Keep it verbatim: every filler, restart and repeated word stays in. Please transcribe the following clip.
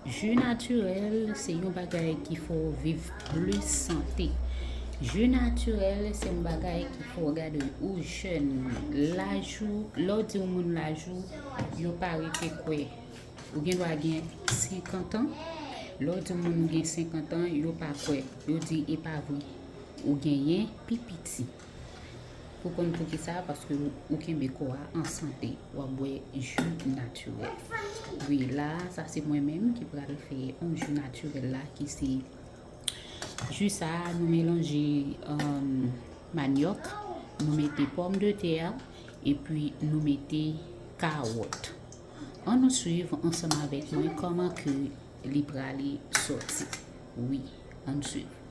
Ji natirèl se yon bagay ki fè w viv plis sante. Ji natirèl se yon bagay ki fè w gade ou jèn. Laj ou, lè w di yon moun laj ou, yo pa rete kwè. Ou gen dwa gen senkant an. Lè w di yon moun ou gen senkant an, yo pa kwè. Yo di e pa vre. Ou genyen pi piti. Pou konn poukisa, paske ou kenbe kò a an sante. W ap bwè ji natirèl. Wi, la, sa se mwen menm ki pral fè yon ji natirèl la, ki se ji sa a, nou melanje um, manyòk, nou mete pòm de tè, epi nou mete kawòt. Ann nou swiv ansanm avèk mwen kòman ke li prale sòti. Wi, ann swiv.